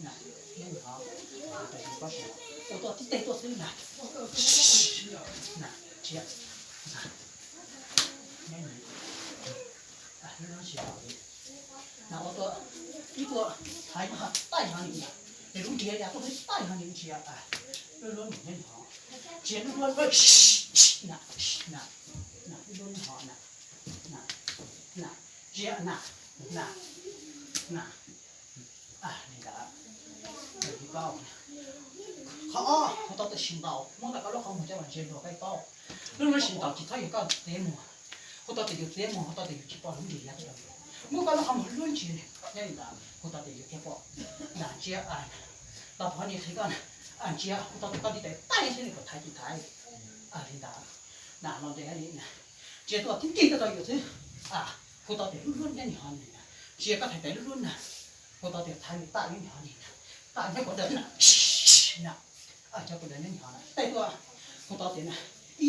Na, neb nim hov, ua tuaj tib teg tuaj xwb na. Na, tsia, na, neb nim, lub lub tsis hov li. Na, ua tuaj, ib tuaj, hais tuaj hov taij hov nim na. Ces lub nriav ya tuaj hov taij hov nim ntsia. Lub lub nim neb nim hov, tsia lub lub, na, na, na, lub lub nim hov na. Na, na, tsia na, na, na. Li ntawd, qhov ob, hu tau tias sib ntaus, muab ntawm koj lub qhov muag coj los ntsia luag peb paub. Lub lub sib ntaus tsis txhob yog koj txiav muag, hu tau tias yus txiav muag, hu tau tias yus tsis pom lub nrig ya tuaj rau yus. Muab koj lub qhov muag luab ntsia, nyob li ntawd hu tau tias yus thiaj pom. Na, ntsia, los pov ni qhia koj na, ntsia hu tau tias koj ntiv tes taij thiab li kom thaiv tsis thaiv. Li ntawd, na, no ntes li na, ntsia tuaj tib nrig tuaj rau yus xwb. Hu tau tias lub lub neb nim hov ni na, ntsia koj thaiv tes lub lub na, hu tau tias thaiv li taij neb nim hov ni na, taij neb kom dawb na, na, cov kom dawb neb nim hov na, taij tuaj, hu tau tias na,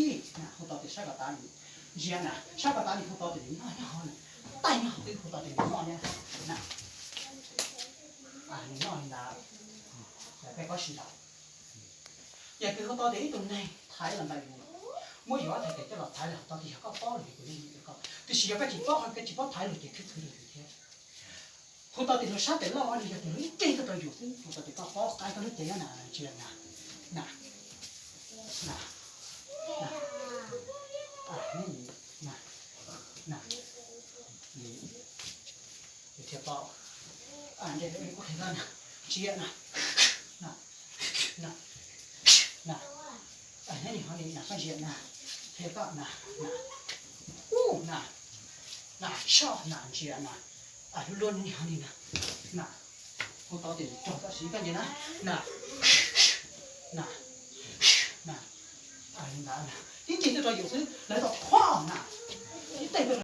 ib na, hu tau tias sab kom tav ni, ntsia na, sab kom tav ni hu tau tias nws noj nyob hov na, taij nyob hov twb hu tau tias nws noj nyob na, nws noj li ntawd. Peb paub sib ntaus. Yog kws hu tau tias ib tug neeg thaiv los ntawm yus, muab yus ob txhais tes coj los thaiv los hu tau tias yog koj paub los yog kuv yeej yim rau koj, tiam sis yog koj tsis paub ho koj tsis paub thaiv los ces khwb khwv rau yus thiab. Hu tau tias luag sab tes loj no yog tias luag ib teg tuaj rau yus xwb, hu tau tias koj paub qaib koj lub cev na, ntsia na, na, na, na, na, na, thiaj paub. Ntsia na, ntsia na, na, na, neb nim hov ni na, koj ntsia na, qhia koj na, na, ub na, na, soj na, ntsia na, lub lub neb nim hov ni na, na, hu tau tias raug koj siv koj ntsia na, na, na, na, li ntawd na, tib nrig tuaj rau yus xwb lawv tau thuab na, tib teg tuaj